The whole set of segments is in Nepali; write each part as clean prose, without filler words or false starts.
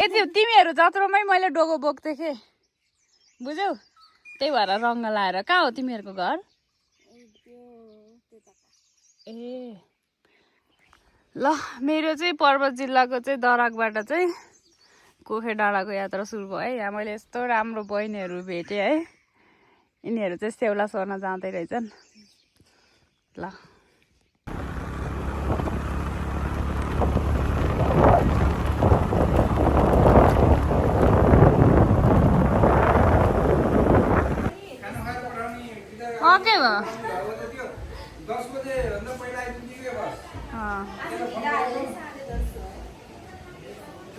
यति तिमीहरू जत्रोमै मैले डोगो बोक्दै थिएँ बुझ्यौ त्यही भएर रङ्ग लाएर कहाँ हो तिमीहरूको घर ए ल मेरो चाहिँ पर्वत जिल्लाको चाहिँ दराकबाट चाहिँ कोखे डाँडाको यात्रा सुरु भयो है यहाँ मैले यस्तो राम्रो बहिनीहरू भेटेँ है यिनीहरू चाहिँ सेउला सर्न जाँदै रहेछन् ल के भयो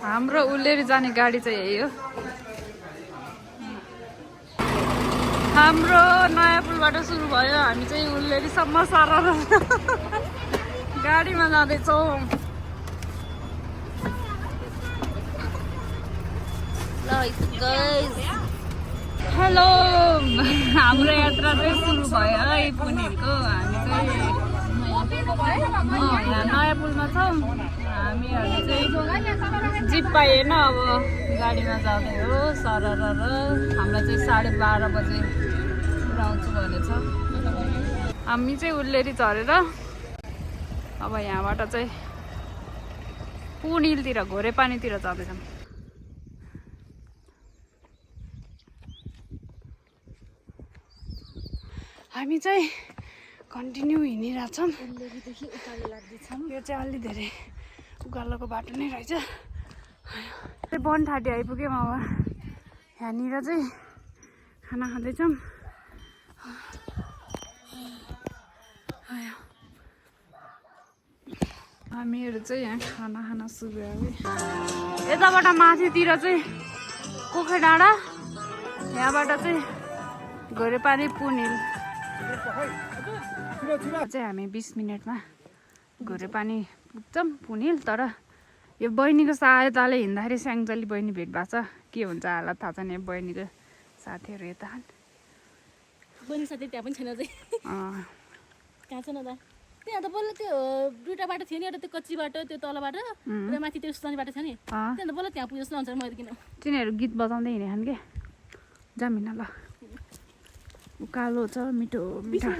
हाम्रो उल्लेरी जाने गाडी चाहिँ यही हो हाम्रो नयाँ पुलबाट सुरु भयो हामी चाहिँ उल्लेरीसम्म सारा गाडीमा जाँदैछौँ हेलो हाम्रो यात्रा चाहिँ सुरु भयो है पुनेको हामी चाहिँ नयाँ पुलमा छौँ हामीहरू चाहिँ जिप पाइएन अब गाडीमा जाँदै हो सरर हामीलाई चाहिँ 12:30 बजे पुऱ्याउँछु भनेछ हामी चाहिँ उल्लेरी झरेर अब यहाँबाट चाहिँ पुनिलतिर घोरेपानीतिर जाँदैछौँ हामी चाहिँ कन्टिन्यू हिँडिरहेछौँ यो चाहिँ अलि धेरै उकालोको बाटो नै रहेछ बनठाटी आइपुग्यौँ अब यहाँनिर चाहिँ खाना खाँदैछौँ हामीहरू चाहिँ यहाँ खाना खान सुरु भयो यताबाट माथितिर चाहिँ कोखे डाँडा यहाँबाट चाहिँ घोरेपानी पुनिल चाहिँ हामी 20 मिनटमा घोरेपानी पुग्छौँ पुनिल तर यो बहिनीको सहायताले हिँड्दाखेरि स्याङ्जली बहिनी भेट भएको छ के हुन्छ हालत थाहा छैन बहिनीको साथीहरू यता बहिनी साथी त्यहाँ पनि छैन चाहिँ कहाँ छैन त त्यहाँ त बल्ल त्यो दुईवटा बाटो थियो नि एउटा त्यो कच्ची बाटो त्यो तलबाट र माथि त्यो सुसानी बाटो छ नि त्यहाँ त बल्ल त्यहाँ पुग्छ नहुन्छ मैले किन तिनीहरू गीत बजाउँदै हिँडेछन् के जामिन ल उकालो छ मिठो मिठो